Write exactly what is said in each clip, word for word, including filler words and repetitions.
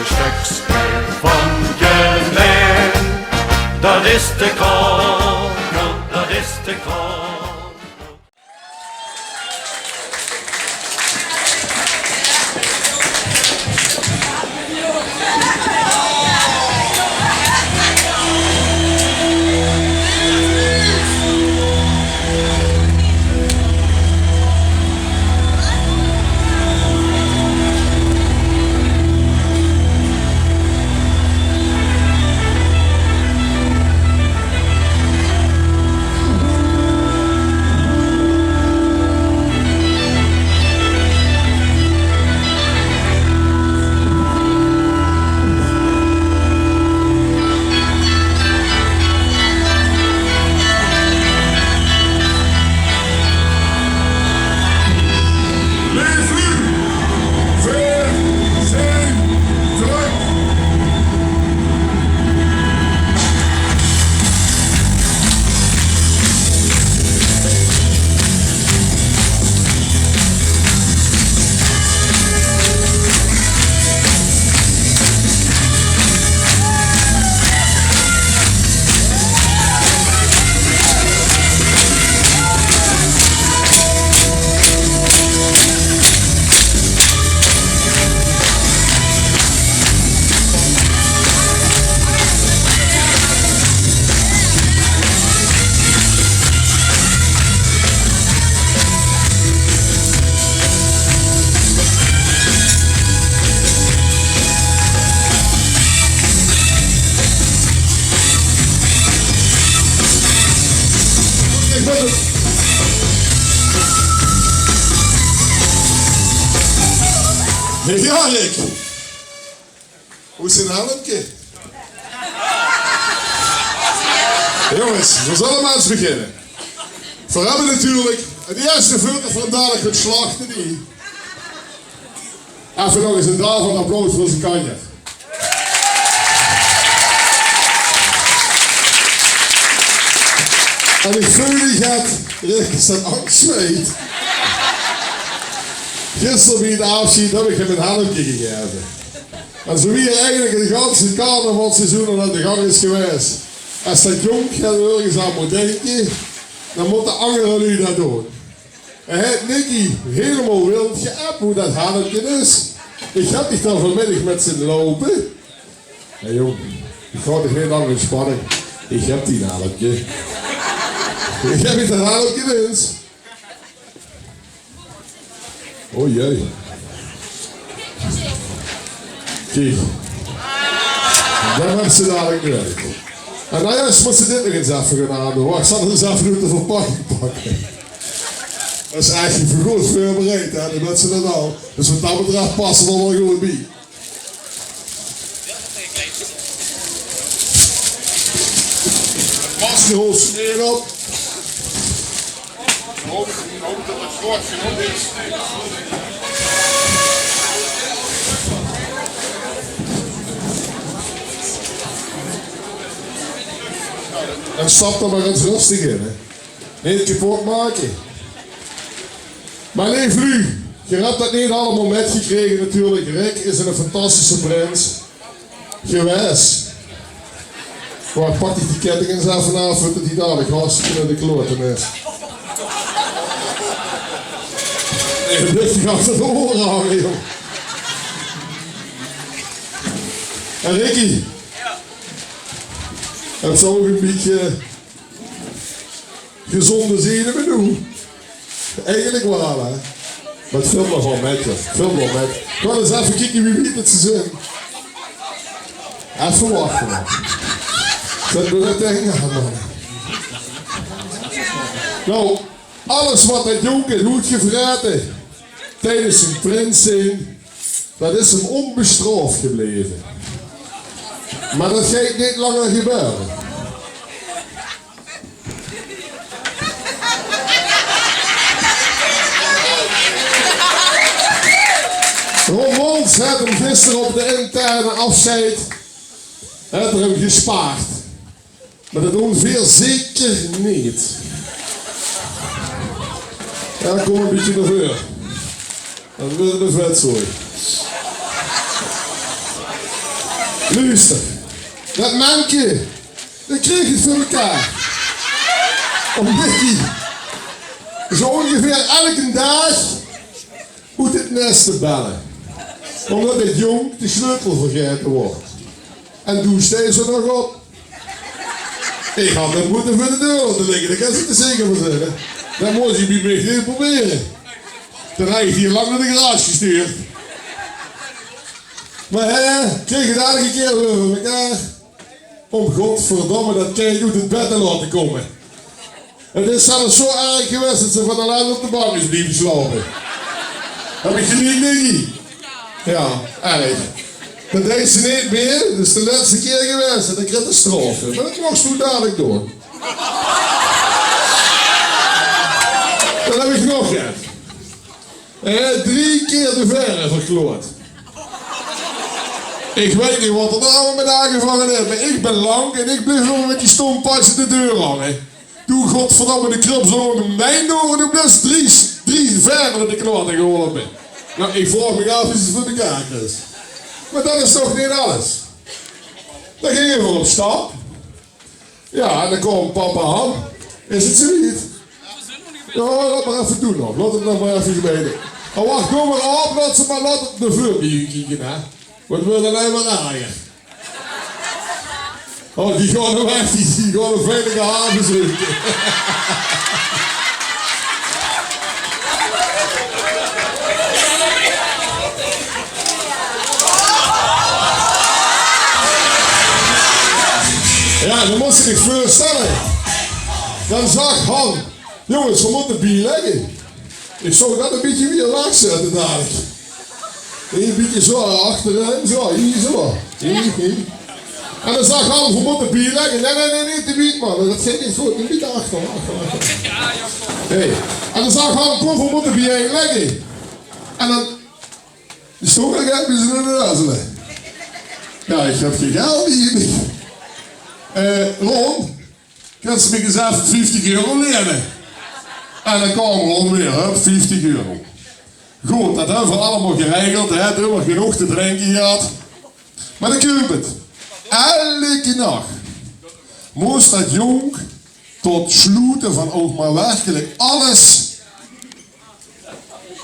Stökske van Jelein, dat is de kogel, dat is de kogel. Jao, Rick. Wie is 't helmke? Jónges, veer zölle mer ins beginne. Veer höbbe natuurlik 't ierste veurbeeld van dalik 't sjlachte die. Effe nog ins 'n daverend applaus veur zien kanjer. En ich veul die get richting zien angstzweet. Gister bie 't aafsjeid höb ich häöm 'n helmke gegaeve. En zoe wie eigelik 't ganse carnavalsseizoen al aan de gang is gewaes, es det jónk get örges aan mót dinke, dan mótte anger luuj det doon. Hae haet Nicky hielemaol wild geapp wie det helmke is. Ich höb dich dao vanmiddig mit zeen loupe. Hè jóng, ich haw dich neet lang in spanning. Ich höb dien helmke. Ich höb dich det helmke ins. O jee. Kiek. Dan höbs se dalik weer. En dan jao, mós se dit nog ins effe gaon aandoon. Wach, ich zal 't ins effe oet de verpakking pakke. Det is eigelik good veurbereid, hè. Die minse det al. Dus waat det betröf passe v'r d'r waal good bie. Masker op, snee op. En stap d'r mer ins rustig in, hè. Neet kepot make. Mer leef luuj, geer höb det neet allemaol mitgekrege natuurlik. Rick is 'ne fantastische prins gewaes. Wach, pak ich die ketting ins effe aaf, veurdet die dalik hartstikke nao de klote is. Nae, det blief die achter de ore hange, jóng. En Ricky, höbs se ouch 'n bietje gezónde zenuwe noe? Eigelik waal, hè? Mer 't vilt nog waal mit, jóng. 't Vilt nog waal mit. Gaon ins effe kieke wie wied det ze zeen. Effe wachte, man. Zèt d'r det ding aan, man. Noe, alles waat det jónk haet oetgevraete tiedes zien prins zeen, det is 'm ónbestraof gebleve. Mer det geit neet langer gebeure. Ron Mons haet 'm gister op de interne aafsjeid, haet 'r 'm gespaard. Mer det doon veer zeker neet. Jao, kóm e bietje nao veur. Det weurt 'n vetzooi. Luuster, det menke, det kreeg 't veur mekaar óm Nicky zo óngeveer eder daag oet 't nes te belle. Ómdet 't jónk de sleutel vergaete waor. En doe steis d'r nog op. Ich had 'm mótte veur de deur laote ligke, dao kins se 't zeker van zeen. Det mós se bie mich neet probere. Dan haw ich dich hie lang nao de garage gestuurd. Mer hè, kreeg 't eder kier weer veur mekaar óm godverdomme det kindj oet 't bed te laote kómme. 't Is zelfs zo erg gewaes det ze van ellende op de bank is blieve slaope. Höb ich geliek, Nicky? Jao, erg. Det deis se neet mieë, det is de lètste kier gewaes en dan kriegs se straof. Mer det moogs se dalik doon. Dan höb ich nog get. Hae haet drie kier de vaere verkloat. Ich weit neet waat d'r allemaol mit aangevange haet, mer ich bön lank en ich blief nog mit die stómpatse de deur hange. Doe godverdomme, de kruups ónger mien door en doe bliefs drie, drie vaere mit de kloate geholpe. Noe, ich vraog mich aaf wie se 't veur mekaar kriegs. Mer det is toch neet alles. Dan ginge v'r op stap. Jao, en dan kaom papa aan. Is 't zoe wied? Jao, laot mer effe doen nog. Laot 't nog mer effe gebeuren. En wach, doot mer op, laot ze mer, laot 't nao veur kieke, hè. Want 't weurt allein mer erger. Oh, die gaon weg, die, die gaon 'n veilige have zeuke. Jao, det mós se dich veurstelle. Dan zag Han: "Jónges, veer mótte bielègke." Ich zów det e bietje wie 'n lach zètte dalik. Ein bietje zo achterin, zo, hie zo. Hie, hie. En dan zag Han: "Veer mótte bielègke." "Nae, nae, nae, nae, te wied, man. Det geit neet good. E bietje achter, achter, achter." Hey. En dan zag Han: "Kóm, veer mótte bielègke." En dan stóng ich, hè, wie zoe'n duizele. Jao, ich höb gein geld bie mich. Eh, Ron, kins se mich ins effe vieftig euro liene? En dan kaom Ron weer, hup, vieftig euro. Good, det höbbe v'r allemaol geregeld, hè, höbbe v'r genóg te drinke gehad. Mer dan kump 't. Eder nach mós det jónk tot sloete van ouch mer werkelik alles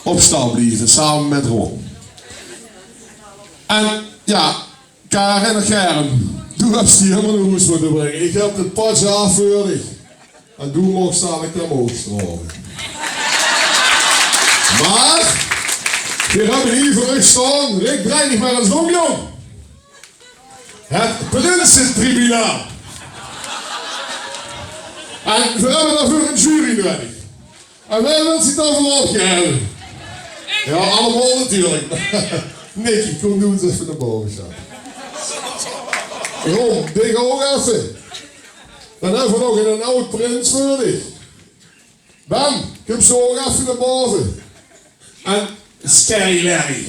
op stal blieve, same mit Ron. En jao, Karin, Karin, doe höbs die hielemaol nao hoes mótte bringe. Ich höb de pas aaf veur dich. En doe moogs dalik dan ouch straofe. Mer veer höbbe hie veur uch staon, Rick, drej dich mer ins óm, jóng. 't Prinsetribunaal. En veer höbbe daoveur 'n jury nudig. En wae wilt zich daoveur opgaeve? Jao, allemaol natuurlik. Nicky, kóm doe ins effe nao bove, sjat. Ron, dich ouch effe. Dan höbbe v'r nog 'nen aod-prins veur dich. Ben, kums doe ouch effe nao bove. En Scary Larry.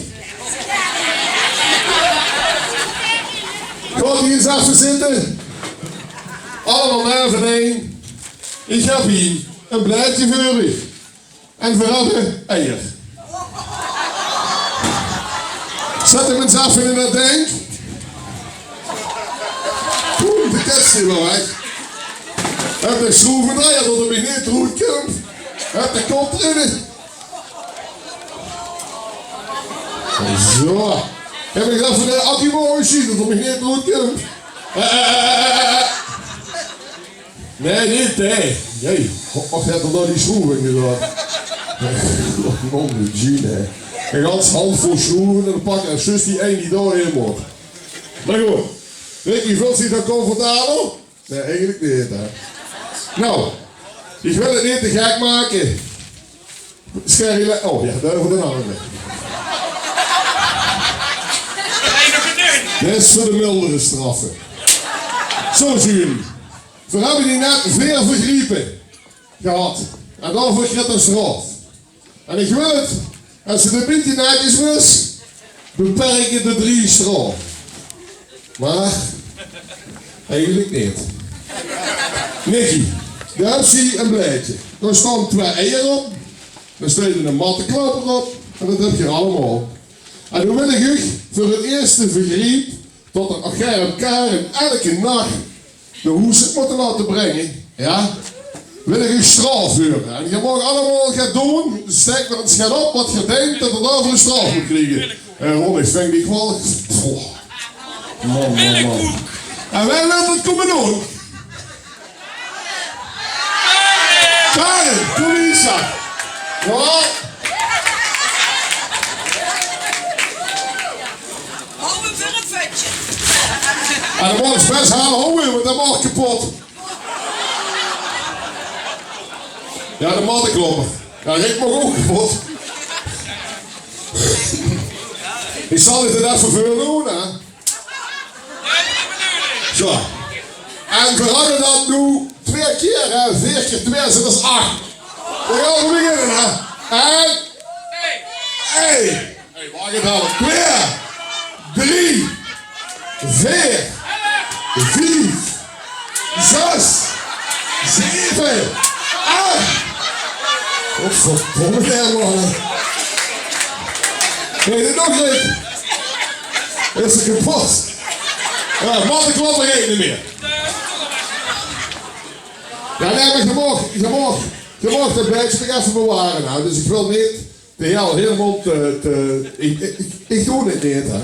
Gaot hie ins effe zitte. Allemaol mer veur ein. Ich höb hie e blaedje veur uch. En veer höbbe eier. Zèt 'm ins effe in det dink. Boem, de kèts is weer weg. Höb de sjroevedrejer, det 'r mich neet d'roet kump. Höb de kop d'rin. Zo. Höb ich effe de accu-motor gezeen, det 'r mich neet d'roet kump. Eh, eh, eh, eh, eh. Nae, neet, hè. Nae. Och, haet 'r dao die sjroef in gedaon? Mom, de Jean, hè. Ein gans handvol sjroeve en dan pak 'r zjus die ein die dao-in mót. Mer good. Rick, veultj zich det comfortabel? Nae, eigelik neet, hè. Noe, ich wil 't neet te gek make. Scary Larry, oh jao, dao höbbe v'r 'nen anger. Dit is veur de mildere straffe. Zo, Julie. Veer höbbe hie net veer vergriepe gehad. En daoveur krieg 'r straof. En ich wil 't, es se 't e bietje netjes wils, beperke tot drie straof. Mer eigelik neet. Nicky, dao höbs se e blaedje. Dao staon twee eier op. Dao steit 'ne matteklapper op. En det höb geer allemaol. En noe wil ich uch veur 't ierste vergriep tot d'r Germ Karin elke nach nao hoes höb mótte laote bringe, jao, wil ich uch straof veure. En geer maog allemaol gaon doon, staek mer ins gaon op wat geer dink tot d'r dao veur 'n straof mót kriege. Eh, Ron, ich ving dich waal. Poeh. Man, man, man. En wae wilt 't kómme doon? Karin, kóm hie, zag. Jao. Hou 'm veur 'n vetje. En dan mót ich bès haal houwe, want dan maak ich kapot. Jao, de matteklopper. Jao, Rick maak ouch kapot. Ich zal dit effe veurdoon, hè. Zo. En veer hadde dat noe twee kier, hè. Veer kier twee, zit is ach. Veer gaon beginne, hè. En... Hey. Hey, wach effe. Twee, drie, veer, vief, zes, zeve, ach. Oh, verdomme, hè, man. Nee, dit nog neet. Is 'r kapot? Jao, matteklopper geit neet mie. Jao, nee, mer geer maag, geer maag, geer maag dat baedje toch effe beware, hè. Dus ich wil neet de hel hielemaol te, te, ich, ich, ich doon 't neet, hè.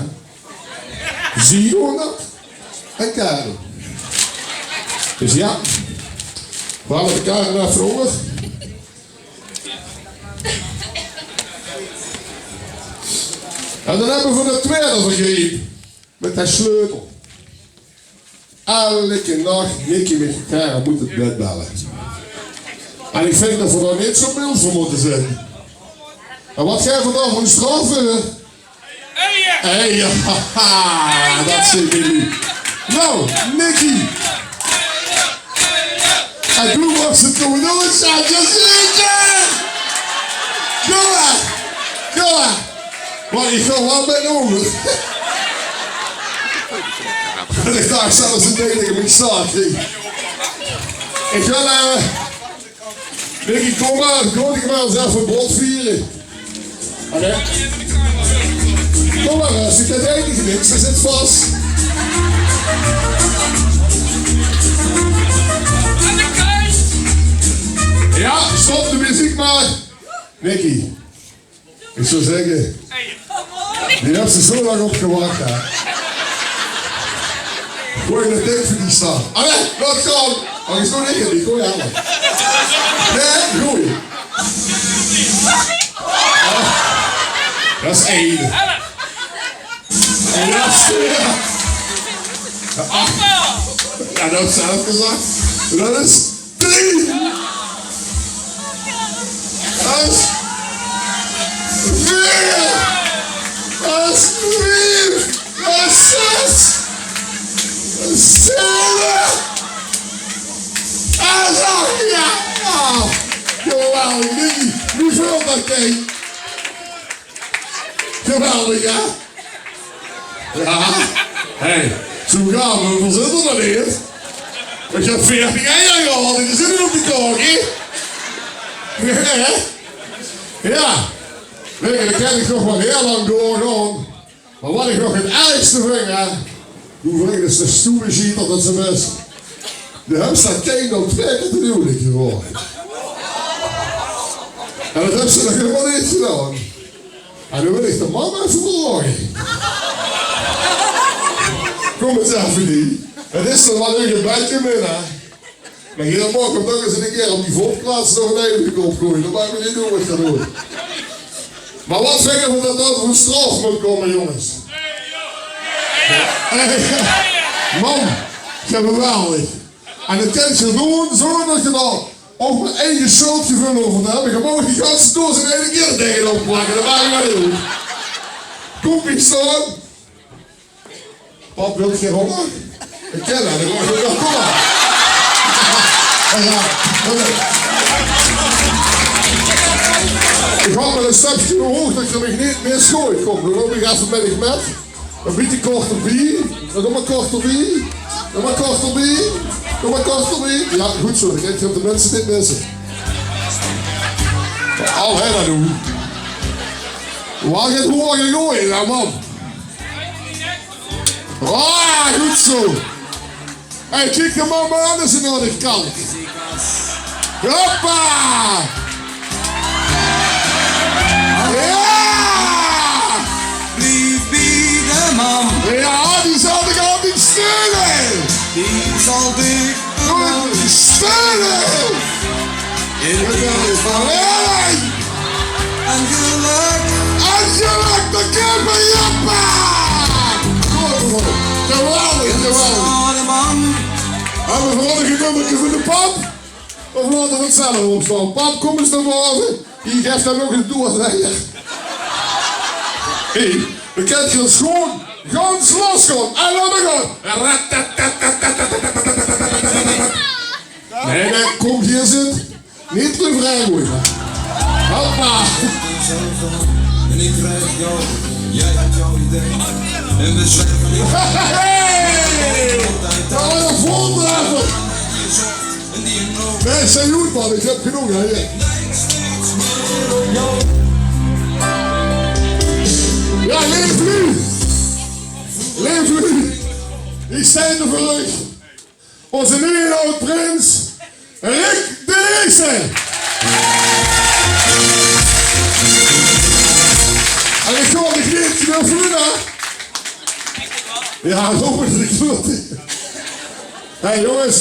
Zie doon dat. En Karin. Dus jao. Veer hale de Karin effe euver. En dan höbbe veer de twiede vergreep. Mit de sleutel. Elke nach, Nicky mit gitaar, mót 't bed belle. En ich vin dat veer dao neet zo mild veur mótte zeen. En wat gaeve veer dao veur 'n straof veur? Hey, jao, dat zit in u. Nou, Nicky. En doe waas 't toch nog ins aan 't zeuke. Doe mer. Doe mer. Mer ich gaon waal mit ónger. Ich dach zelfs det ich in mien zaak ging. Ich wil, eh, Nicky, kóm mer, kóm ich mer ins effe bot viere. Oké. Kóm mer, eh, zit det einige niks, is 't vas. Jao, stop de meziek mer. Nicky, ich zou zègke, die höbs se zo lang op gewach, hè. Gooi de ding veur die stad. Allee, laot gaon. Mer ich stóng neet in, ich gooi alle. Nae, gooi. Ah, det is ein. En det is twee. Ach. Jao, det höbs se zelf gezag. Det is drie. Det is veer. Det is vief. Det is zes. Det is zeve. Det is ach. Jao. Geweldig, Nicky. Wie veult det, Kees? Geweldig, hè? Jao. Hey, zoe gaon v'r veurzitter dan neet. Ich höb veertig eier gehad, die zeen neet op de kaak, hè? Jao. Wèt geer, dan kin ich nog waal hieël lang doorgaon. Mer waat ich nog 't ergste vinj, hè, doe vringt is de stoere sjieter det se bis. De höbs det kind al twee kier ten huwelijk gevraog. En det höbs se nog hielemaol neet gedaon. En noe wil ich de mam effe vraoge. Kóm ins effe, die. 't Is toch waal ein bedje min, hè? Mer hie maag 'm toch ins ein kier op die vodplaats nog ein ei op de kop goeaje. Det maag ich neet doon, waat ich gaon doon. Mer waat vinge v'r det d'r ein straof mót kómme, jónges? Mam, geweldig. En det kins se doon zónger det se dao ouch mer eige sjöldgeveul euver höbs. Mer dan maag ich die ganse doos in eine kier taenge opplakke. Det maak ich waal good. Kóm, ich staon. Pap, wilt geer honger? Ich kin det, ich wil waal honger. Jao, oké. Ich haw waal ein stepke hoeag det geer mich neet missjooit. Kóm, dan loup ich effe mit uch mit. Ein bietje korter bie. Nog mer korter bie. Nog mer korter bie. Nog mer korter bie. Jao, good zo. Dan kint geer de minse neet misse. Al hè, det doon. Waat geit hoeag goeaje, jao, mam. Ah, good zoe. Hey, kiek de mam aan, is 'r nog neet kald. Hoppa! Jao! Blief bie de mam. Jao, die zal dich altied steune. Die zal dich steune. In de wereld van Hey! En gelök. En gelök, de Kippenjappa! Geweldig, geweldig. Höbbe v'r nog e nummerke veur de pap? Of laote v'r 't zelf opstaon? Pap, kóm ins nao bove. Hie, gaef 'm nog ins door. Hey, v'r kinne hie sjoon gans los gaon. En laot mer gaon. Nae, nae, kóm hie zitte. Neet te vrij, hoor. Hoppa. En ik krijg jou, jij had jouw idee. En we zijn van die Hey! Wat 'ne voldraver. Nae, salut, man. Ich höb genóg, hè. Jao, leef luuj. Leef luuj. Ich steit veur uch. Ózze nieje aod-prins, Rick d'n Ierste. En ich gaon dich neet knuffele, hè? Jao, zoe is 't good. Hey jónges,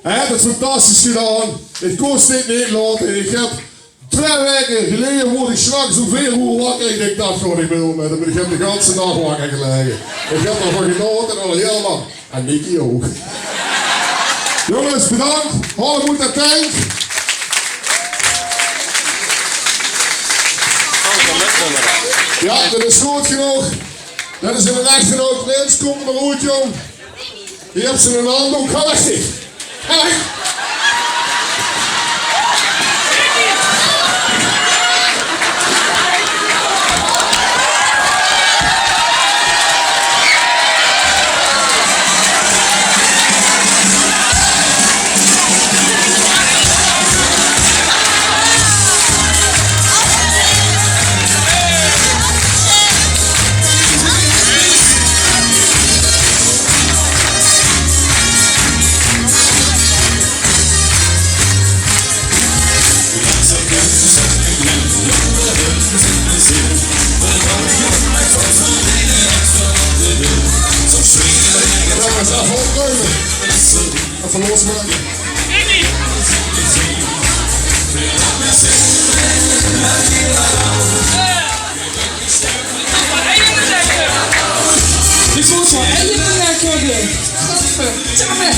hae haet 't fantastisch gedaon. Ich kós dit neet laote. Ich höb Twee waeke geleje woort ich 's nachs óm veer oer wakker. Ich dink, det gaon ich neet mieë doon, mer ich höb de ganse nach wakker gelaege. Ich höb d'rvan genaote en al hielemaol. En Nicky ouch. Jónges, bedank. Haol 'm oet de tank. Jao, det is good genóg. Det is 'nen echte aod-prins. Kóm d'r mer oet, jóng. Hie höbs se 'nen handdook. Gaon weg. Gaon weg. Jao, mer zelf opruime. Effe losmake. Ich mót waal eigelik lekker. Godverdomme.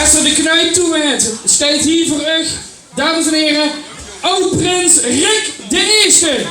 As 'r de knuip toe haet, steit hie veur uch, dames en here, aod-prins Rick d'n Ierste.